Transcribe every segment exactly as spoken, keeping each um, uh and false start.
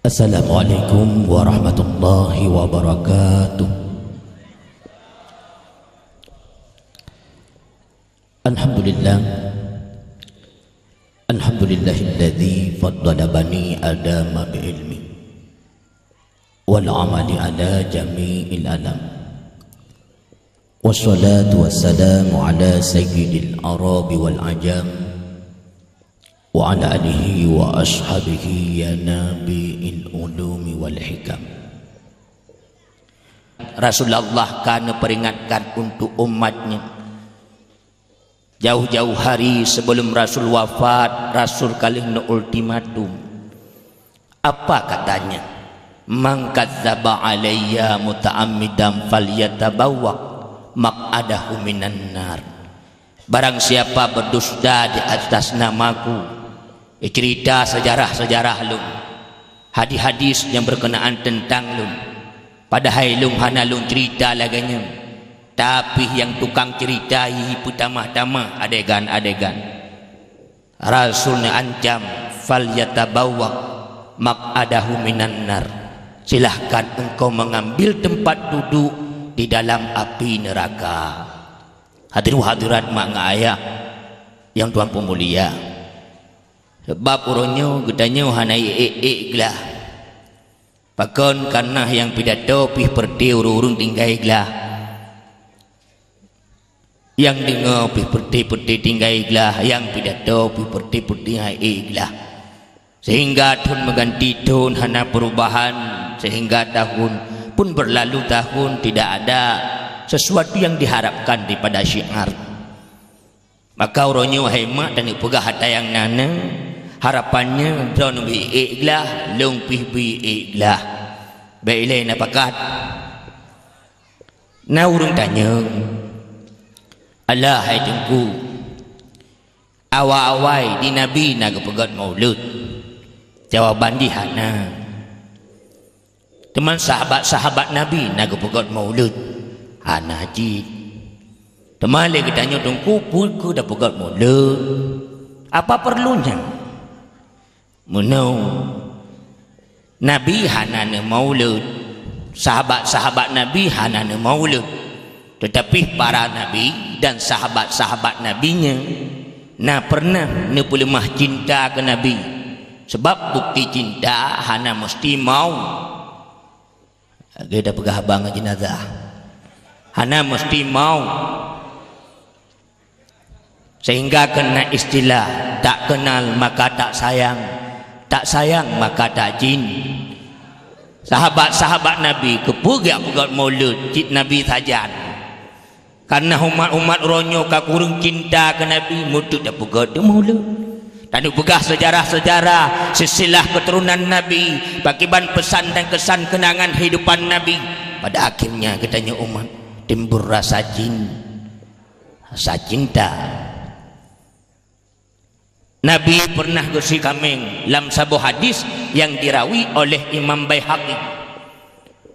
Assalamualaikum warahmatullahi wabarakatuh. Alhamdulillah. Alhamdulillahilladzi faddala bani Adama bi ilmi wal amali ala jami'il alam. Wassalatu wassalamu ala sayyidil arabi wal ajam, wa ala alihi wa ashabihi ya nabi'il ulumi wal hikam. Rasulullah ka neupeuringatkan untuk umatnya. Jauh-jauh hari sebelum Rasul wafat, Rasul ka lheueh neu ultimatum. Apa katanya? "Man kadzdzaba alayya muta'ammidan falyatabawwa maq'adahu minan nar." Barang siapa berdusta di atas namaku, cerita sejarah-sejarah lôn, hadis-hadis nyang berkenaan teuntang lôn, padahai lôn hana lôn cerita lagée nyan, tapi nyang tukang cerita hi peutamah-tamah adegan-adegan. Rasul neuancam, "Falyatabawwa maq'adahu minan nar." Silahkan engkau mengambil tempat duduk di dalam api neraka. Hadirin hadirat mak ngon ayah nyang Tuhan peumulia. Sebab uroe nyoe geutanyoe hana ék-ék glah. Pakon? Kareuna nyang pidato pih peureuté ureuëng-ureuëng tinggai glah. Nyang deungoe pih peureuté-peureuté tinggai glah, nyang pidato pih peureuté-peureuté tinggai glah. Sehingga thon meuganti thon hana perubahan, sehingga tahun pun berlalu tahun tidak ada sesuatu yang diharapkan daripada syiar. Maka uroe nyoe hai mak taneuk peugah ata nyang na, harapan nyoe droeneuh bri ék glah, lôn pih bri ék glah. Bék ilée na pakat. Na ureuëng tanyong, "Allah hai Teungku, awai-awai di Nabi na geupeugét maulud?" Jawaban jih hana. Teuma sahabat-sahabat Nabi na geupeugét maulud? Hana cit. Teuma lé geutanyoe, "Teungku, peue keuh tapeugét maulud? Apa peureuloe nyan?" Meunoe, Nabi hana neumaulud, sahabat-sahabat Nabi hana neumaulud, teutapi para nabi dan sahabat-sahabat Nabi nyan na peureunah neupeuleumah cinta keu Nabi, sabab bukti cinta hana meuseuti mau. Lagée tapeugah haba ngon jeunazah, hana meuseuti mau. Sehingga keunan istilah, "Tak kenal maka tak sayang, tak sayang maka tak jin." Sahabat-sahabat Nabi keupeue geujak peugét maulud cit Nabi sajan? Kareuna umat-umat uroe nyoe ka kureueng cinta keu Nabi, meuteuek tapeugét maulud. Taneuk peugah seujarah-seujarah silsilah keuturonan Nabi, pakriban peusan dan keusan keunangan hidupan Nabi. Pada akhirnya geutanyoe umat timbul rasa cin- Rasa cinta. Nabi peureunah geusie kaméng lam saboh hadis nyang dirawi oleh Imam Baihaqi.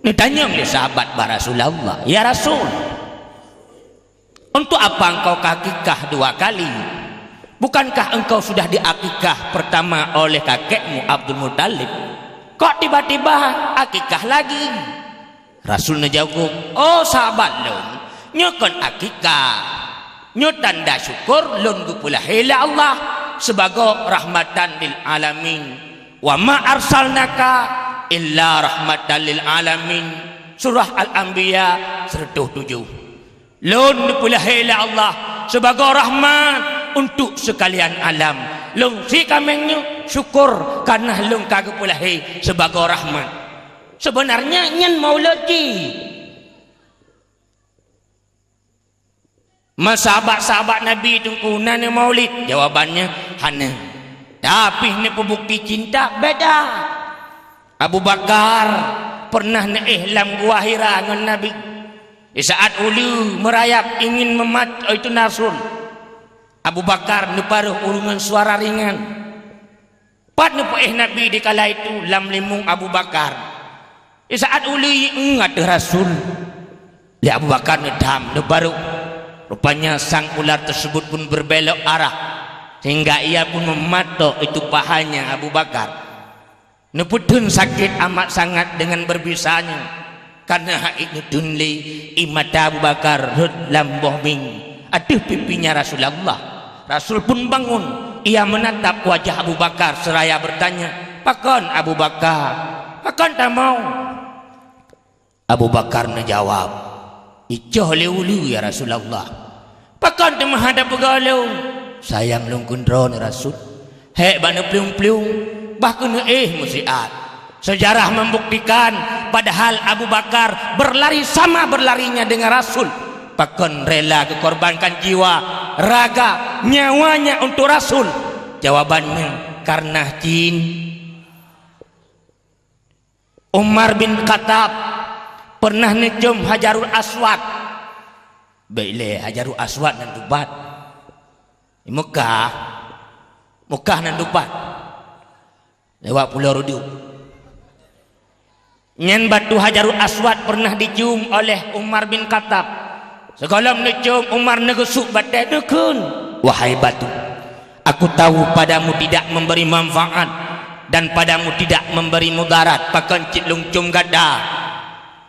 Neutanyong lé sahabat bak Rasulullah, "Ya Rasul, untuk apa engkau akikah dua kali? Bukankah engkau sudah diakikah pertama oleh kakekmu Abdul Muttalib? Kok tiba-tiba akikah lagi?" Rasul neujaweueb, "Oh sahabat lôn, nyoe kon akikah. Nyoe tanda syukur lôn geupeulahé lé Allah sibagoe rahmatan lil alamin. Wa ma arsalnaka illa rahmatan lil alamin." Surah Al-Anbiya seratus tujuh. Lôn neupeulahé lé Allah sibagoe rahmat untuk seukalian alam. Lôn sie kaméng nyoe syukur kareuna lôn ka geupeulahé sibagoe rahmat. Seubeunarnya nyan maulud jih. Ma sahabat-sahabat Nabi Teungku na neumaulid? Jawabannya hana. Tapi neupeubukti cinta beda. Abu Bakar peureunah neuéh lam Gua Hira ngon Nabi. Di saat uleue meurayap ingin meumat, oh, itu Rasul. Abu Bakar neuparoh ureuëng ngon suara ringan. Pat neupeuéh Nabi di kala itu lam limong Abu Bakar. Di saat uleue iéng ateueh Rasul, lé Abu Bakar neudam neubarôk. Rupanya sang ular tersebut pun berbelok arah, sehingga ia pun mematok itu pahanya Abu Bakar. Neupeutheun sakét amat sangat deungon beubisanya, kareuna hana neutheun lé ie mata Abu Bakar rhot lam boh mieng ateueh pipinya Rasulullah. Rasul pun bangon, ia meunatap wajah Abu Bakar seuraya beutanya, "Pakon Abu Bakar? Pakon tamong?" Abu Bakar neujawab, "Icoh lé uleue, ya Rasulullah." "Pakon teuma hana tapeugah lôn?" "Sayang lôn keu droeneuh, Rasul. Hék bak neuplueng-plueng, bah keuneuk éh meusiat." Sejarah membuktikan, padahal Abu Bakar berlari sama berlarinya dengan Rasul. Pakon rela geukorbankan jiwa, raga, nyawanya untuk Rasul? Jawabannya, karena cin- Umar bin Khattab pernah neucium Hajarul Aswad. Bèk lé, Hajarul Aswad nan tupat. Di Mekah, Mekah nan tupat. Lewat Pulo Reudeuek. Nyan batu Hajarul Aswad pernah dicium oleh Umar bin Khattab. Sigohlom neucium, Umar neugeusuk batèe, neukheun, "Wahai batu, aku tahu padamu tidak memberi manfaat dan padamu tidak memberi mudarat, pakon cit lôn cium gata,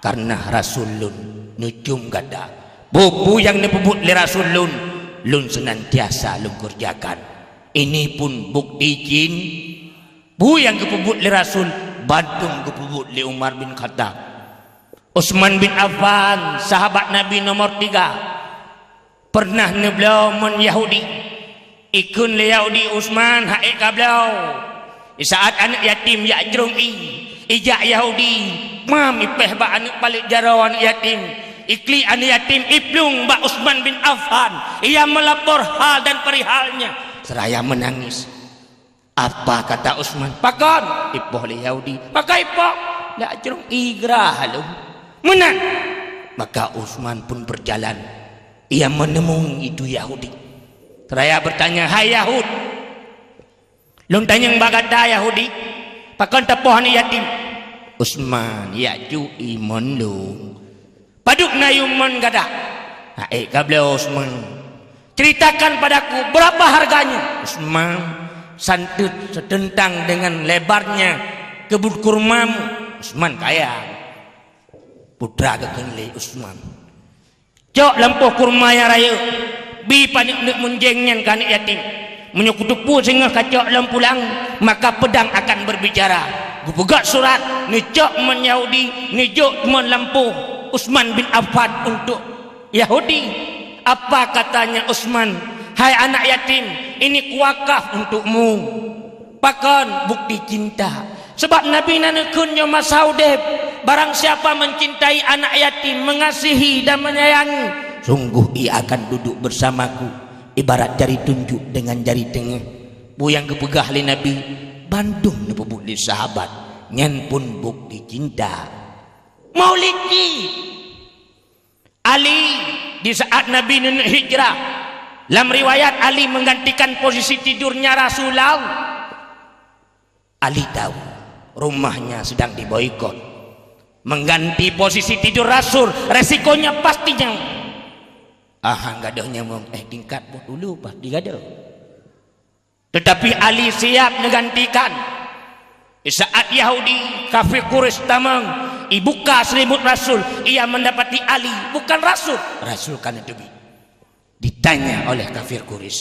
kareuna Rasul lôn neucium gata. Peue-peue nyang neupeubuet lé Rasul lôn, lôn seunantiasa lôn keureujakan. Ini pun bukti cin." Peue nyang geupeubuet lé Rasul, bandum geupeubuet lé Umar bin Khattab. Utsman bin Affan, sahabat Nabi nomor tiga, pernah neubloe mon Yahudi. Ikheun lé Yahudi, "Utsman, han ék kabloe." Di saat aneuk yatim jak jrông ié, ijak Yahudi, mam ipèh bak aneuk paleuet jaroe aneuk yatim. Iklik aneuk yatim, iplueng bak Utsman bin Affan. Ia melapor hal dan perihalnya seraya menangis. Apa kata Utsman? Pakon? Ipoh lé Yahudi. Pakon ipoh? Jak jrông ié grah lôn. Meunan. Maka Utsman pun berjalan. Ia menemui itu Yahudi. Seraya bertanya, "Hai Yahud, lôn tanyong bak gata Yahudi, pakon tapoh aneuk yatim?" "Utsman, jak jok ié mon lôn." "Padub na ié mon gata?" "Han ék kabloe, Utsman." "Ceritakan padaku, berapa harganya?" "Utsman, santeuet setentang dengan lebarnya kebun kurmamu." Utsman kaya. Putra geukheun lé Utsman, "Cok lampôh kurma nyang rayeuk, bi paneuk-neuk munjeng nyan keu aneuk yatim. Meunyoe kuteupue singoh kacok lom pulang, maka peudang akan berbicara." Geupeugöt surat, neucok mon Yahudi, neujok mon lampôh Utsman bin Affan untuk Yahudi. Apa katanya Utsman, "Hai anak yatim, ini kuwakaf untukmu." Pakon? Bukti cinta. Sabab Nabi na neukheun nyoe masa udép, "Barang siapa mencintai anak yatim, mengasihi dan menyayangi, sungguh ia akan duduk bersamaku, ibarat jari tunjuk dengan jari tengah." Peue nyang geupeugah lé Nabi, bandum neupeubuet lé sahabat. Nyan pun bukti cinta. Maulid jih. Ali, di saat Nabi neuneuk hijrah, lam riwayat Ali menggantikan posisi tidurnya Rasulullah. Ali tahu rumahnya sedang diboikot. Mengganti posisi tidur Rasul, resikonya pasti nyawa. Aha, gadôh nyawöng, eh, tingkat boh dulu pasti gadôh. Tetapi Ali siap menggantikan. Di saat Yahudi, kafir Quraisy tamong, ibuka selimut Rasul, ia mendapati Ali bukan Rasul. Rasul ka neuteubiet. Ditanya oleh kafir Quraisy,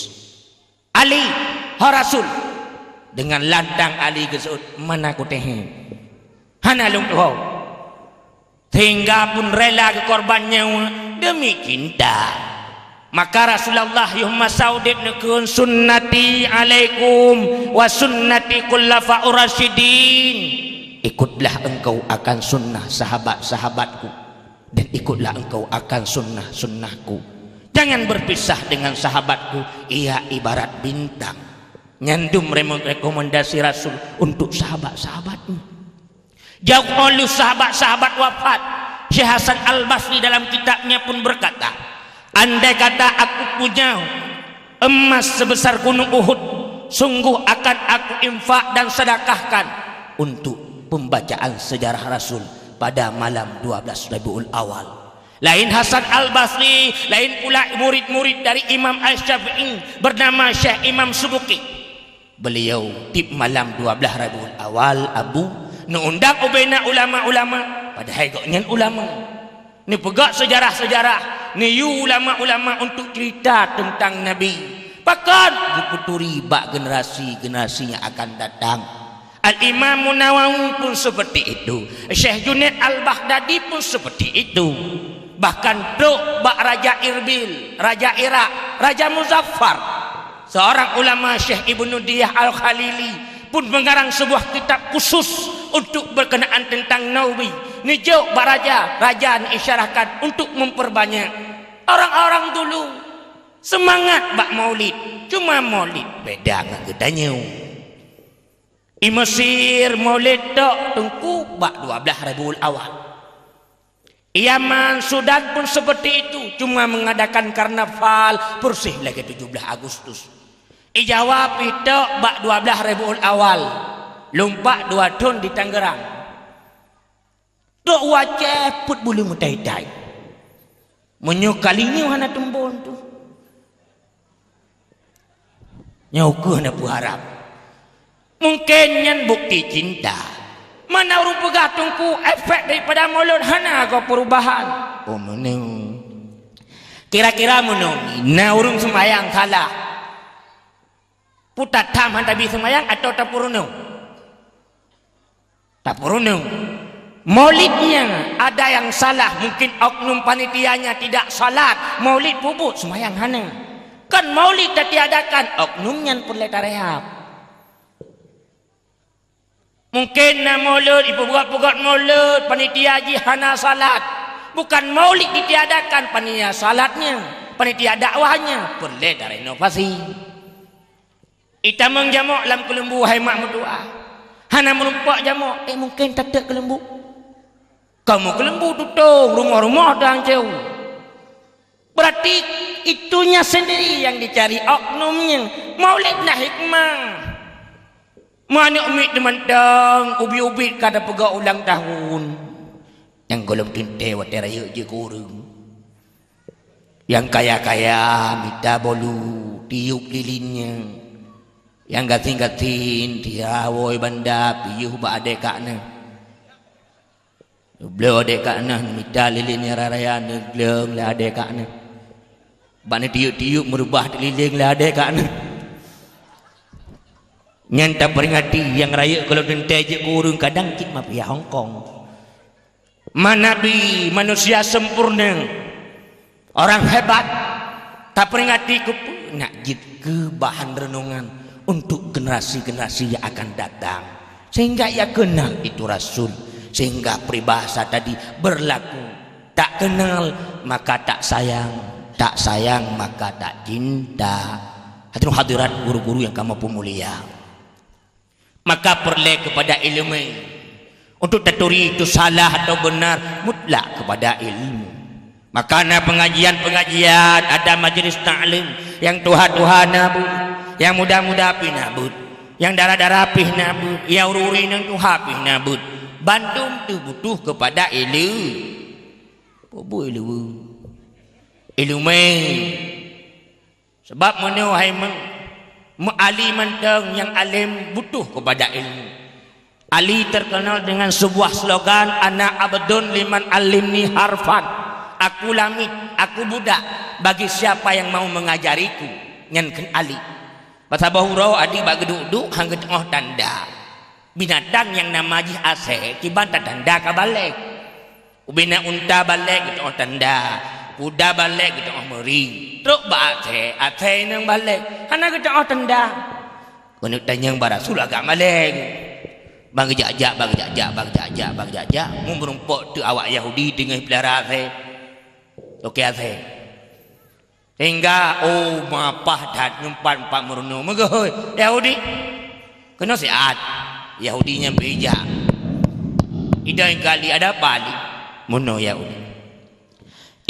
"Ali, ho Rasul?" Dengan lantang Ali geuseuôt, "Mana kuteuhé? Hana lôn tuho." Sehingga pun rela geukorban nyawa demi cinta. Maka Rasulullah yoh masa udép neukheun, "Sunnati alaikum wa sunnati khulafaur rasyidin." Ikutlah engkau akan sunnah sahabat-sahabatku, dan ikutlah engkau akan sunnah-sunnahku. Jangan berpisah dengan sahabatku, ia ibarat bintang. Nyan dum remo-, rekomendasi Rasul untuk sahabat-sahabatnya. Jauh oleh sahabat-sahabat wafat, Syekh Hasan Al-Basri dalam kitabnya pun berkata, "Andai kata aku punya emas sebesar gunung Uhud, sungguh akan aku infak dan sedekahkan untuk pembacaan sejarah Rasul pada malam dua belas Rabiul Awal." Lain Hasan Al-Basri, lain pula murid-murid dari Imam Asy-Syafi'i bernama Syekh Imam Subuki. Beliau tiep malam dua blaih Rabiul Awal, Abu, neuundang ubena ulama-ulama, padahai gobnyan ulama. Neupeugah seujarah-seujarah, neuyue ulama-ulama untuk cerita teuntang Nabi. Pakon? Geupeuturi bak generasi-generasi nyang akan datang. Al-Imam Nawawi pun seperti itu, Syekh Junaid Al-Baghdadi pun seperti itu. Bahkan trok bak Raja Irbil, Raja Irak, Raja Muzaffar. Seorang ulama, Syekh Ibnu Diyah Al-Khalili pun mengarang sebuah kitab khusus untuk berkenaan tentang Nawawi. Neujok bak raja, raja neuisyarahkan untuk memperbanyak. Orang-orang dulu semangat bak maulid, cuma maulid beda ngon geutanyoe. Di Mesir maulid tok Teungku bak dua blaih Rabiul Awal. Yaman, Sudan pun seperti itu, cuma mengadakan karnaval persis lagèe tujuh belas Agustus. Di Jawa pih tok bak dua blaih Rabiul Awal, lôn pat dua thôn di Tangerang. Trok u Aceh peuet buleuen meutai-tai. Meunyoe kali nyoe hana teumbon tu, nyoe keuh na peuharab. Mungken nyan bukti cinta. Mana ureueng peugah Teungku efek daripada mulod hana goe perubahan? Oh, meunoe. Kira-kira meunoe, na ureueng seumayang salah. Peue tatam hana bi seumayang atawa tapeurunoe? Tapeurunoe. Maulidnya ada yang salah, mungkin oknum panitianya tidak salat, maulid peubuet seumayang hana. Kan maulid tatiadakan, oknum nyan peureulèe tarehab. Mungkin na mulod, ipeubuet-buet mulod, panitia jih hana salat. Bukan maulid ditiadakan, panitia salatnya, panitia dakwahnya peureulèe tarenovasi. Itamong jamok lam keuleumbu hai mak meutuah. Hana meurumpok jamok, eh, mungken tateuk keuleumbu. Kamoe keuleumbu tutong, rumoh-rumoh teuancô. Berarti itunya sendiri yang dicari oknumnya. Maulid na hikmah. Manok miet teumantong, ubit-ubit ka tapeugah ulang tahun. Nyang gohlom teuntèe watèe rayeuk jeuet keu ureueng. Nyang kaya-kaya mita bolu, tiup lilin nyan. Nyang gasien-gasien, tiawoi banda, piôh bak adèe kak nyan. Bloe adèe kak nyan, mita lilin nyang raya-raya, neugleueng lé adèe kak nyan. Bak neutiup-tiup, meureubah teulileng lé adèe kak nyan. Nyan taperingati nyang rayeuk gohlom teuntèe jeuet keu ureueng, kadang cit mafia Hong Kong. Ma nabi, manusia sempurna, orang hebat, taperingati keupeue nak jeuet keu bahan renungan untuk generasi-generasi yang akan datang. Sehingga ia kenal itu Rasul. Sehingga peribahasa tadi berlaku, tak kenal maka tak sayang, tak sayang maka tak cinta. Hadirin hadirat, guru-guru yang kamoe peumulia. Maka peureulèe keupada ileumèe. Untuk taturi itu salah atau beunar, mutlak keupada ilmu. Maka na peungajian-peungajian, ada majlis taklim, nyang tuha-tuha na beuet, nyang muda-muda pih na beuet, nyang dara-dara pih na beuet, nyang ureueng-ureueng nyang tuha pih na beuet. Bandum teuh butuh keupada ileu-, peue buet ileu-, ileumèe. Sabab meunyoe hai meng-, meuali mantong nyang além butuh keupada ilmu. Ali terkenal dengan sebuah slogan, "Ana abdun liman allimni harfan." Aku lamiet, aku budak bagi siapa yang mau mengajariku. Nyan kheun Ali. Bak saboh uroe Ali bak geuduek-duek han geuteu'oh tanda. Binatang nyang nama jih asèe kiban tatanda ka balek. Ubena unta balek geuteu'oh tanda, kuda balek geuteu'oh meuri. Trok bak asèe, asèe inong balek, hana geuteu'oh tanda. Keuneuk tanyong bak Rasul agak malèe. Ban geujak-jak, ban geujak-jak, ban geujak-jak, ban geujak-jak. Meureumpok teuk awak Yahudi teungoh peulihara asèe. Toke asèe. Sehingga, oh, meupah that nyoe pat-pat meurunoe. Meugeue, Yahudi. Keunoe siat. Yahudi nyan beujak. Idong kali ada apa Ali? Meunoe Yahudi.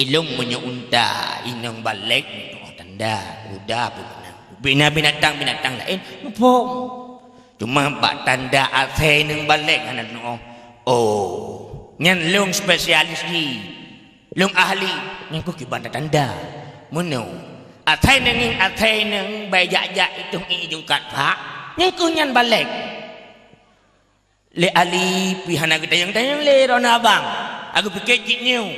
Ilôn meunyoe unta, inong balek, oh, tanda, kuda pih meunan. Bina binatang-binatang laén, muphom. Cuma bak tanda asèe inong balek hana teu'oh. Oh, nyan lôn spesialis jih. Lôn ahli, nyan keuh kiban tatanda. Meunoe, asèe inong, asèe inong, bèk jak-jak itong ié jungkat pak. Nyang keuh nyan balek. Lé Ali pih hana geutanyong-tanyong lé droeneuh abang. Ageupike cit nyoe.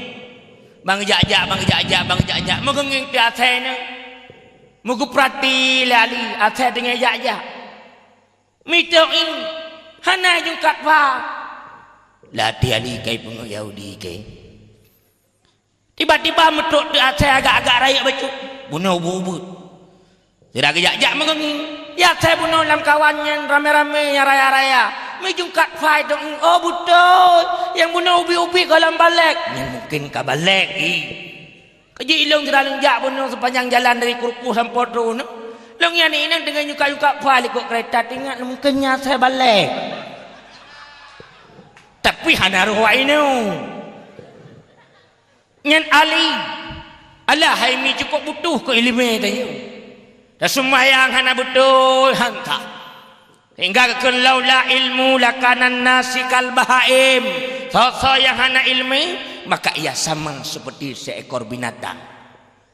Bang jak-jak, bang jak-jak, bang jak-jak. Meugeungieng pih asai nyan. Meugeupeurati lé Ali, asai teungoh jak-jak. Mita ié, hana jungkat pha. Latih Ali kai peungeuh Yahudi kai. Tiba-tiba meutrok teuk asai agak-agak rayeuk bacut. Bunoe ubit-ubit. Sira geujak-jak meugeungieng. Ya asai bunoe lam kawan nyan ramé-ramé nyang raya-raya. Meujungkat pha idong, oh beutôi. Nyang bunoe ubit-ubit gohlom balek. Nyan mungken ka balek, ih. Keu jih ilong sira lôn jak bunoe sepanjang jalan dari Kruku sampoe Trok. Lôn nyan inong teungoh jungkat-jungkat pha likot keureta, teuingat mungken nyan asai balek. Tapi hana roh awak inong. Nyan Ali, alah hai mi cukôp butuh keu ileumèe tanyoe. Taseumayang hana beutôi hanta. Sehingga geukheun, "Laula ilmi lakana nasi kal bahaim." Soe-soe nyang hana ileumèe, maka ia sama seperti seekor binatang.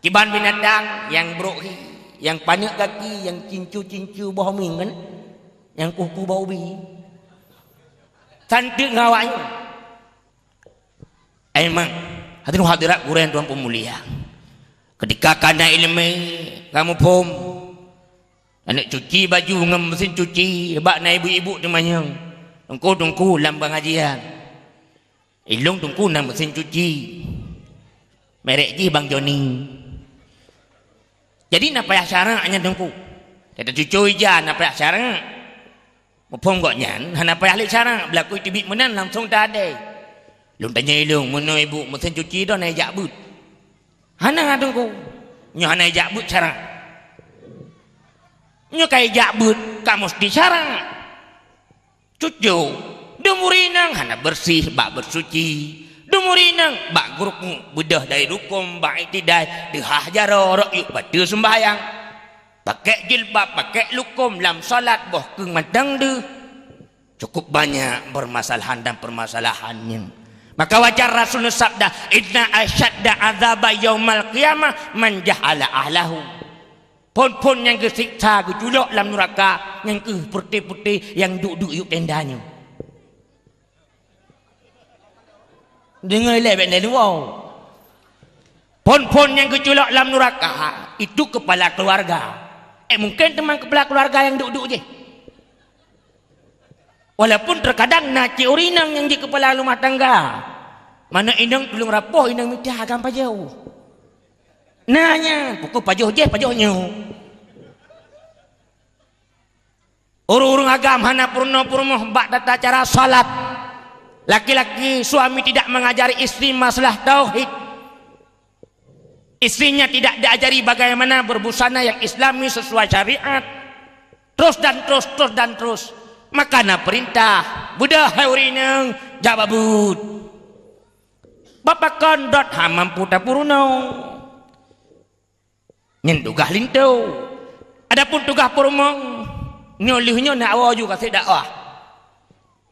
Kiban binatang nyang brok hi, nyang paneuk gaki, nyang cincu-cincu boh mieng kan? Nyang kuh-kuh bak ubi. Santeuk ngon awaknyan. Ai mak, hadirin hadirat gurèe tuan peumulia. Ketika kana ileumèe, kamoe phom. Aneuk cuci baju ngon mesin cuci, bak na ibu-ibu teumanyong. Teungku, teungku, lam pengajian. Ilong teungku na mesin cuci. Merek jih Bang Joni. Jadi na payah syarak nyan teungku. Teucucui ija na payah syarak. Muphom gobnyan hana payah lé syarak, beulaku teubiet meunan langsong teuadai. Lôn tanyong ilong, "Meunoe ibu, mesin cuci droe na ijak beuet?" "Hana, Teungku. Nyoe hana ijak beuet syarak." "Nyoe ka ijak beuet, ka musti syarak." Cucô, dum ureueng inong hana beureuséh bak beureusuci. Dum ureueng inong bak geurumpok beudôh dari rukon bak iktidai, teuhah jaroe rot yub bateue seumbahyang. Pakèk jilbab, pakèk lukom lam salat boh keueng mantong deuh. Cukup banyak permasalahan dan permasalahannya. Maka wajar Rasul neusabda, "Inna asyadda azaba yaumal qiyamah man jahala ahlahu." Phon-phon nyang geusiksa geuculok lam nuraka, nyang keuh peureute-peureute nyang duek-duek yub tenda nyoe. Deungoe lé bèk lé luwoe. Phon-phon nyang geuculok lam nuraka, itu kepala keluarga. Eh, mungken teuma kepala keluarga nyang duek-duek jih. Walaupun terkadang na cit ureueng inong nyang jeuet keupala rumah tangga. Manoe inong tulông rapoh, inong mita agam pajoh. Na nyan, pukon pajoh jih, pajoh nyoe. Ureueng-ureueng agam hana peurunoe peurumoh bak tata cara salat. Laki-laki, suami tidak mengajari istri masalah tauhid. Istrinya tidak diajari bagaimana berbusana yang islami sesuai syariat. Terus dan terus, terus dan terus. Maka na peurintah, beudôh hai ureueng inong, jak bak buet. Bak pakon dot han mampu tapeurunoe. Nyan tugaih linto. Adapun tugaih peurumoh, nyoe lheueh nyoe na awoe ju ka sép dakwah.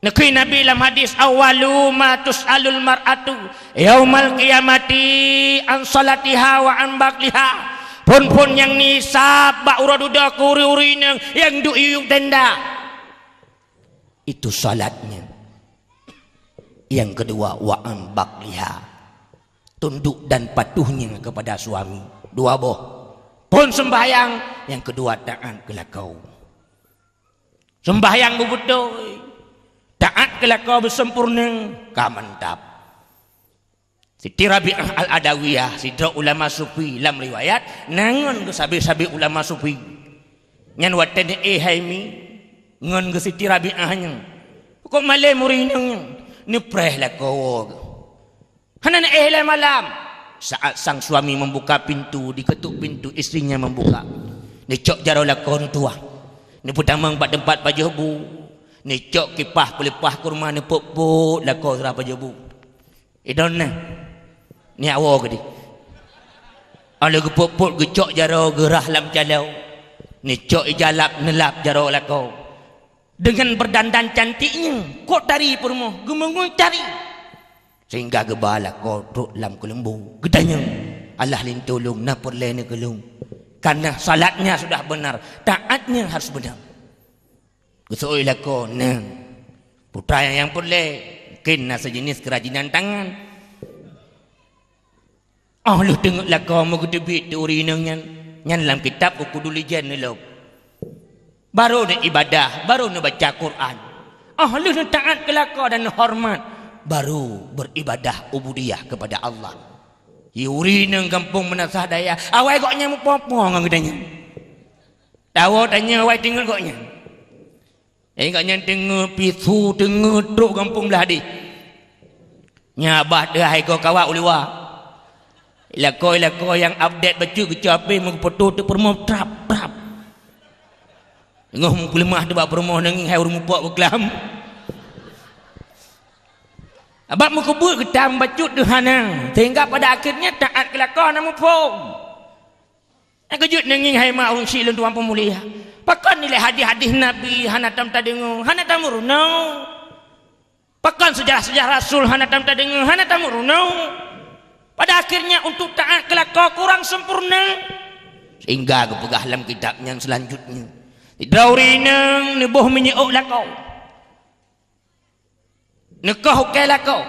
Neukheun Nabi lam hadis, "Awwalu ma tus'alul mar'atu yaumal qiyamati an salatiha wa an baqliha." Phon-phon nyang neuhisab bak uroe dudoe keu ureueng-ureueng inong nyang duek yub tenda. Itu salatnya. Yang kedua, wa an baqliha. Tunduk dan patuhnya kepada suami. Dua boh. Phon seumbahyang, yang kedua taat keu lakoe. Seumbahyang beubeutôi, taat keu lakoe beusempurna, ka mantap. Siti Rabi'ah Al-Adawiyah, sidroe ulama sufi lam riwayat, na ngon geusabe-sabe ulama sufi. Nyan watèe neuéh hai mi ngon geu Siti Rabi'ah nyan. Kok malèe ureueng inong nyan, neupreh lakoe geuh. Hana neuéh ilèe malam. Saat sang suami membuka pintu, diketuk pintu, istrinya membuka. Neucok jaroe lakoe neutuwah. Neupeutamong bak teumpat pajoh bu. Neucok kipah peuleupah kurma, neupot-pot lakoe sira pajoh bu. Idong na. Nyak woe keudeh. Óh lheueh geupot-pot, geucok jaroe, geurhah lam calo. Neucok ija lap, neulap jaroe lakoe. Dengan berdandan cantiknya, kok tari peurumoh, geumeungon tari. Sehingga geuba lakoe trok lam keuleumbu. Geutanyong, "Alah linto lôn, na peureulèe neuh keu lôn?" Karena salatnya sudah benar, taatnya harus benar. Geuseuôt lakoe nyan. Putra nyang, nyang peureulée, mungken na seujeuneuh keurajinan tangan. Óh lheueh teungeut lakoe meugeuteubiet teu ureuëng inong nyan, nyan lam kitab Uqudul Lijan neulom. Barô neuibadah, barô neubaca Quran. Óh lheueh neutaát keu lakoe dan neuhoreumat, barô beuribadah ubudiyah keupada Allah. Hi ureuëng inong gampông Meunasah Daya, awai gobnyan meupo-po ngon geutanyoe. Tawoe tanyoe awai teungeut gobnyan. Ingat nyan teungeut pisu, teungeut trok gampông blah deh. Nyan bah teuhai goe kawak u luwa. Lakoe-lakoe nyang update bacut geucapée meupeutoe teuk peurumoh trap, trap. Ngoh meupeuleumah teuk bak peurumoh nanging hai ureuëng mupok beuklam. Abak meukeubeut geutam bacut teuh hana, sehingga pada akhirnya taát keu lakoe hana muphom. Nyang keujeuet neungieng hai mak ureuëng syiek lôn tuan peumulia. Pakon nilai hadis-hadis Nabi hana tam tadeungoe, hana tameurunoe? Pakon seujarah-seujarah Rasul hana tam tadeungoe, hana tameurunoe? Pada akhirnya untuk taát keu lakoe kurang sempurna. Sehingga geupeugah lam kitab nyang selanjutnya, sidroe ureuëng inong neuboh minyeuk lakoe. Neukoh ukée lakoe,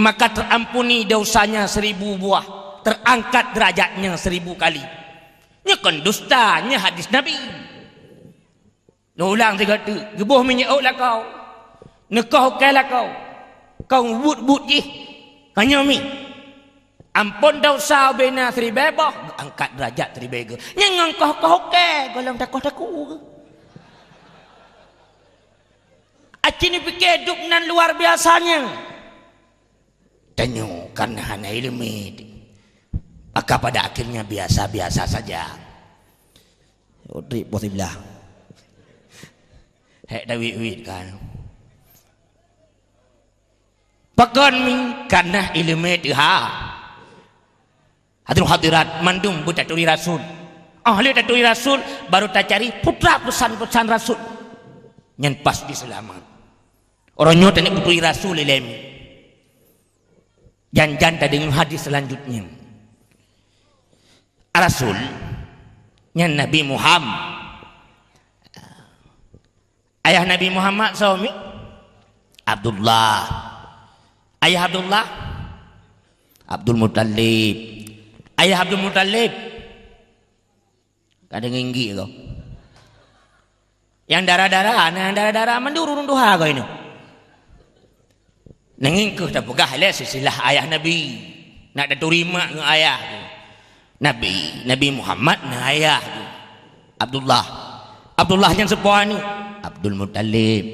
maka terampuni dosanya seribu buah, terangkat derajatnya seribu kali. Nyoe kon dusta, nyoe hadis Nabi. Neuulang sigoe teuk, geuboh minyeuk lakoe, neukoh ukée lakoe, kon buet-buet jih, ka nyoe mi. Ampôn dosa ubena siribée boh, geuangkat derajat siribée geuh. Nyang ngon koh-koh ukée, gohlom takoh-takoh geuh. Aci neupike dup nan luar biasanya. Tanyoe karena hana iéleumé, maka pada akhirnya biasa-biasa saja. Udrib boh siblah. Hek dawit-wit kan. Pakon mi karena iéleumé teuha. Hadirin hadirat mandum beutaturi Rasul. Óh lheueh taturi Rasul, baru tacari putra peusan-peusan Rasul. Nyan pasti seulamat. Uroe nyoe taneuk taturi Rasul ilée mi. Jan-jan tadeungoe hadis selanjutnya. Rasul nyan Nabi Muhammad. Ayah Nabi Muhammad soe mi? Abdullah. Ayah Abdullah? Abdul Muttalib. Ayah Abdul Muttalib? Ka deungoe inggik ko. Nyang dara-dara, nah, nyang dara-dara mandum ureuëng tuha ko inoe. Nanging keuh tapeugah lé silsilah ayah Nabi. Nak taturi mak ngon ayah tu. Nabi, Nabi Muhammad na ayah tu. Abdullah. Abdullah nyan soe po aneuk? Abdul Muttalib.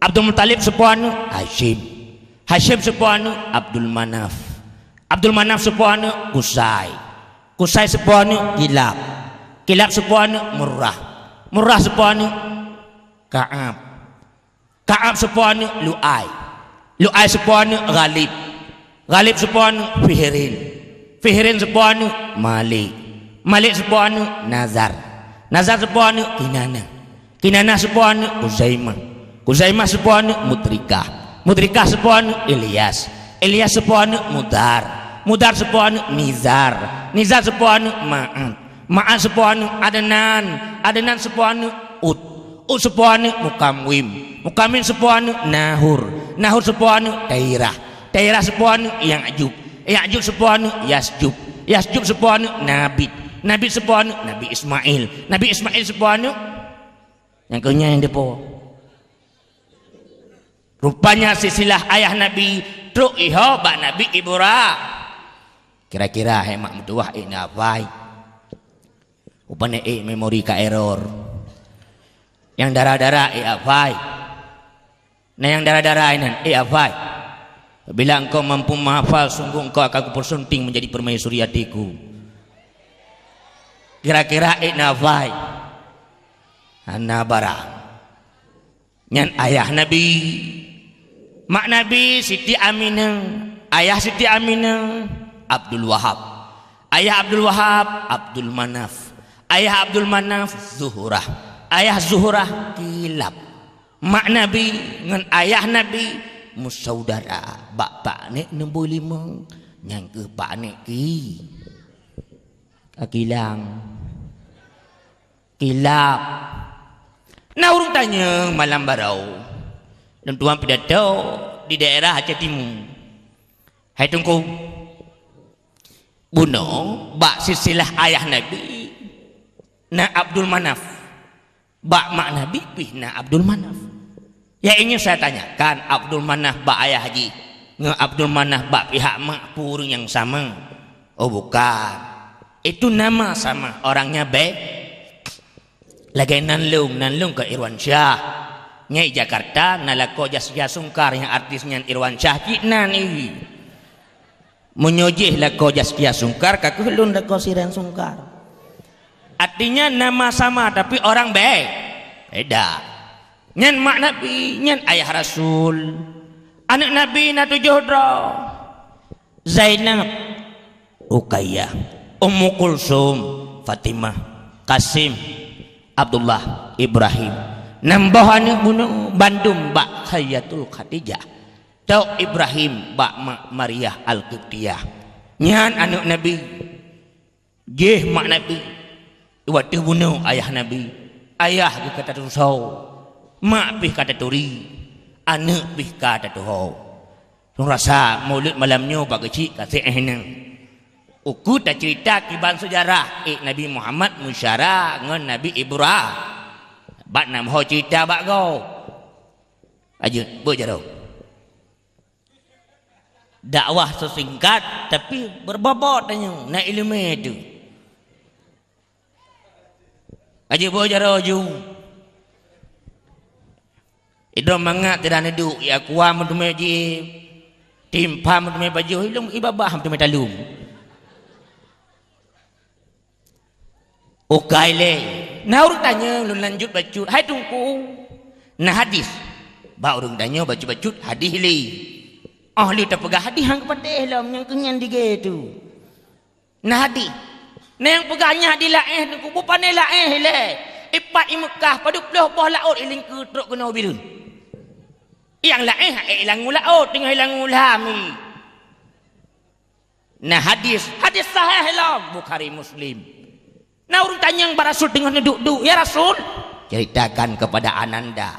Abdul Muttalib soe po aneuk? Hasyim. Hasyim soe po aneuk? Abdul Manaf. Abdul Manaf soe po aneuk? Qusay. Qusay soe po aneuk? Kilab. Kilab soe po aneuk? Murrah. Murrah soe po aneuk? Ka'ab. Ka'ab soe po aneuk? Lu'ai. Lu'ai soe po aneuk? Ghalib. Ghalib soe po aneuk? Fihrin. Fihrin soe po aneuk? Malik. Malik soe po aneuk? Nazar. Nazar soe po aneuk? Kinanah. Kinanah soe po aneuk? Khuzaimah. Khuzaimah soe po aneuk? Mudrikah. Mudrikah soe po aneuk? Ilyas. Ilyas soe po aneuk? Mudar. Mudar soe po aneuk? Nizar. Nizar soe po aneuk? Ma'ad. Ma'ad soe po aneuk? Adnan. Adnan soe po aneuk? Ut. Ut soe po aneuk? Mukamwim. Mukamwim soe po aneuk? Nahur. Nahur soe po aneuk? Tairah. Tairah soe po aneuk? Ya'jub. Ya'jub soe po aneuk? Yasjub. Yasjub soe po aneuk? Nabit. Nabit soe po aneuk? Nabi Ismail. Nabi Ismail soe po aneuk? Nyang keu nyan depo. Rupanya silsilah ayah Nabi trok iho bak Nabi Ibra-, kira-kira hai mak meutuwah ék na hafai. Rupanya ék memori ka error. Nyang dara-dara ék hafai. Nah, nyang dara-dara inan ék hafai. Bila engkau mampu menghafal, sungguh engkau akan kupeusunting menjadi permaisuri hatiku. Kira-kira ék na hafai. Hana barang. Nyan ayah Nabi. Mak Nabi Siti Aminah, ayah Siti Aminah Abdul Wahab. Ayah Abdul Wahab Abdul Manaf. Ayah Abdul Manaf Zuhrah. Ayah Zuhrah Kilab. Mak Nabi ngon ayah Nabi meusaudara. Bak paknek neumboi limong, nyang keuh paknek ki. Ka kilang. Kilab. Na ureuëng tanyong malam baroe, lôn tuan pidato di daerah Aceh Timu. Hai Teungku, bunoe bak silsilah ayah Nabi na Abdul Manaf, bak mak Nabi pih na Abdul Manaf. Yang ingin saya tanyakan, Abdul Manaf bak ayah jih ngon Abdul Manaf bak pihak mak peue ureuëng nyang sama? Oh, bukan. Itu nama sama, orangnya be-, lagée nan lôn, nan lôn keu Irwan Syah. Nyai Jakarta na lakoe Zaskia Sungkar nyang artis nyan Irwan Syah cit nan i. Meunyoe jih lakoe Zaskia Sungkar, ka kheueh lôn lakoe Siran Sungkar. Artinya nama sama, tapi orang be-, beda. Nyan mak Nabi, nyan ayah Rasul. Aneuëk Nabi na tujoh droe. Zainab, Ruqayyah, Ummu Kulsum, Fatimah, Qasim, Abdullah, Ibrahim. Nam boh aneuëk bunoe, bandum bak Sayyidatul Khadijah. Tok Ibrahim bak mak Maria Al-Qibtiyah. Nyan aneuëk Nabi. Jih mak Nabi. Watée bunoe ayah Nabi, ayah geuh ka tatusoe, mak pih ka taturi, aneuëk pih ka tatuho. Lôn rasa mulod malam nyoe bak geuchik ka seuéh nyan. Ukeue taceurita kiban seujarah, eh, Nabi Muhammad meusyara ngon Nabi Ibrahim. Bak nam ho ceurita bak gob. Lanjut, beujaroe. Dakwah sesingkat, tapi berbobot tanyoe, na iéleumé teuh. Aji boh jaroe ju. Idroe mangat tidak neuduk, ya kuah meuteumé ji, timpa meuteumé baju, ilung ibabah meuteumé talung. Ukai lé. Na ureuëng tanyong, lôn lanjut bacut, hai Teungku. Na hadis. Bak ureuëng tanyong bacut-bacut hadis lé. Oh lé tapeugah hadis hang geupatéh lom nyang keunyan digé tu. Na hadis. Na nyang peugah nyan hadis laéh Teungku, bupane laéh lé. Ipat i Meukah padub ploh boh laôt ilingkeue trok keunoe Bireuen. Nyang laéh hak ilangu laôt, teungoh ilangu lam i. Nah, hadis, hadis sahih lom, Bukhari Muslim. Nah, ureuëng tanyong bak Rasul teungoh neuduek-duek, "Ya Rasul, ceritakan kepada ananda,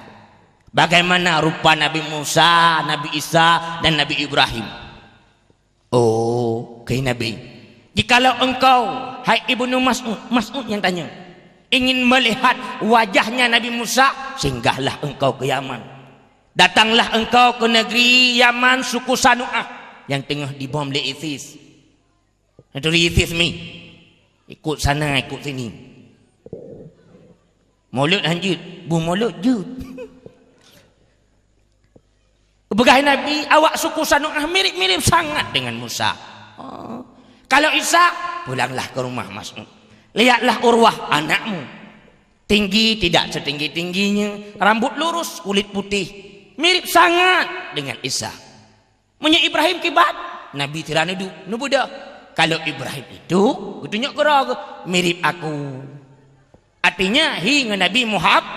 bagaimana rupa Nabi Musa, Nabi Isa, dan Nabi Ibrahim?" "Oh, kheun Nabi, jikalau engkau, hai Ibnu Mas'ud," Mas'ud nyang tanyong, "ingin melihat wajahnya Nabi Musa, singgahlah engkau ke Yaman. Datanglah engkau ke negeri Yaman, suku Sanu'ah, yang teungoh dibom lé ISIS." Neuturi ISIS mi. Ikut sana, ikut sini. Mulod han jeuet, bu mulod jeuet. Peugah Nabi, "Awak suku Sanu'ah mirip-mirip sangat dengan Musa." Oh. "Kalau Isa, pulanglah ke rumah Mas'ud. Lihatlah Urwah, anakmu. Tinggi tidak setinggi-tingginya, rambut lurus, kulit putih. Mirip sangat dengan Isa." "Meunyoe Ibrahim kiban?" Nabi sira neuduek, neubeudôh. "Kalau Ibrahim itu," geutunyok keudroe geuh, "mirip aku." Artinya, hi ngon Nabi Muham-,